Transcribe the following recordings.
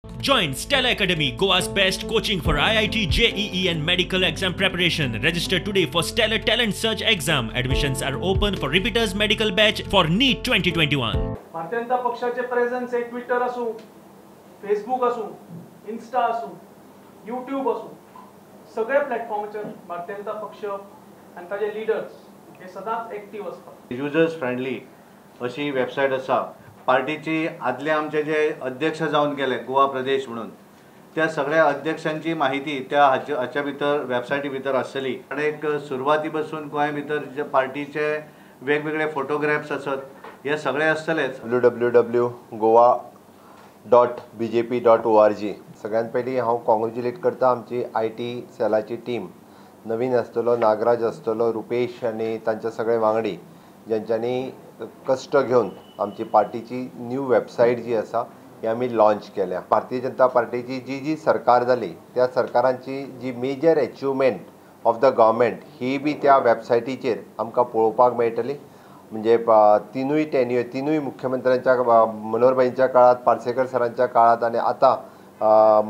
Join Stella Academy, Goa's best coaching for IIT, JEE, and medical exam preparation. Register today for Stellar Talent Search exam. Admissions are open for repeaters medical batch for NEET 2021. Bharatiya Janata पक्षाचे presence हे Twitter आसूं, Facebook आसूं, Insta आसूं, YouTube आसूं, सगळ्या प्लॅटफॉर्माचेर भारतीय जनता पक्ष आनी ताजे लिडर्स हे सदांच एक्टीव आसतात. युजर्स फ्रेंडली अशी वेबसायट आसा. पार्टीची आदले आमचे जे अध्यक्ष जावन गेले गोवा प्रदेश म्हणून, त्या सगळ्या अध्यक्षांची माहिती त्या हाच्या भितर वेबसायटी भितर आसतली. आनी एक सुरवाती पासून गोंय भितर जे पार्टीचे वेगवेगळे फोटोग्राफ्स आसत हे सगळे आसतलेच. www.goa.bjp.org. सगळ्यात पयलीं हांव कॉंग्रेच्युलेट करता आमची IT सेलाची टीम, नवीन आसतलो, नागराज आसतलो, रुपेश आनी तांचे सगळे वांगडी, ज्यांच्यांनी कश्ट घेवन आमची पार्टीची न्यू वेबसायट जी आसा ही आमी लॉन्च केल्या. भारतीय जनता पार्टीची जी जी सरकार जाली त्या सरकारांची जी major achievement of the government ही बी त्या वेबसायटीचेर आमकां पळोवपाक मेळटली. म्हणजे तिनूय टेन्युअर, तिनूय मुख्यमंत्र्यांच्या, मनोहरभाईंच्या काळात, पार्सेकर सरांच्या काळात आनी आतां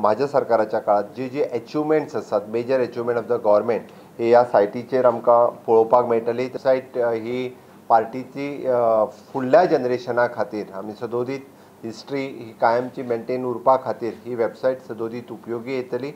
म्हाज्या सरकाराच्या काळात जी जी एचिवमेंट्स आसात, major achievement of the government ही ह्या सायटीचेर आमकां पळोवपाक मेळटली. सायट ही पार्टीची फुडल्या जनरेशना खातीर, आमी सदोदीत हिस्ट्री ही कायमची मेंटेन उरपा खातीर ही वेबसायट सदोदीत उपयोगी येतली.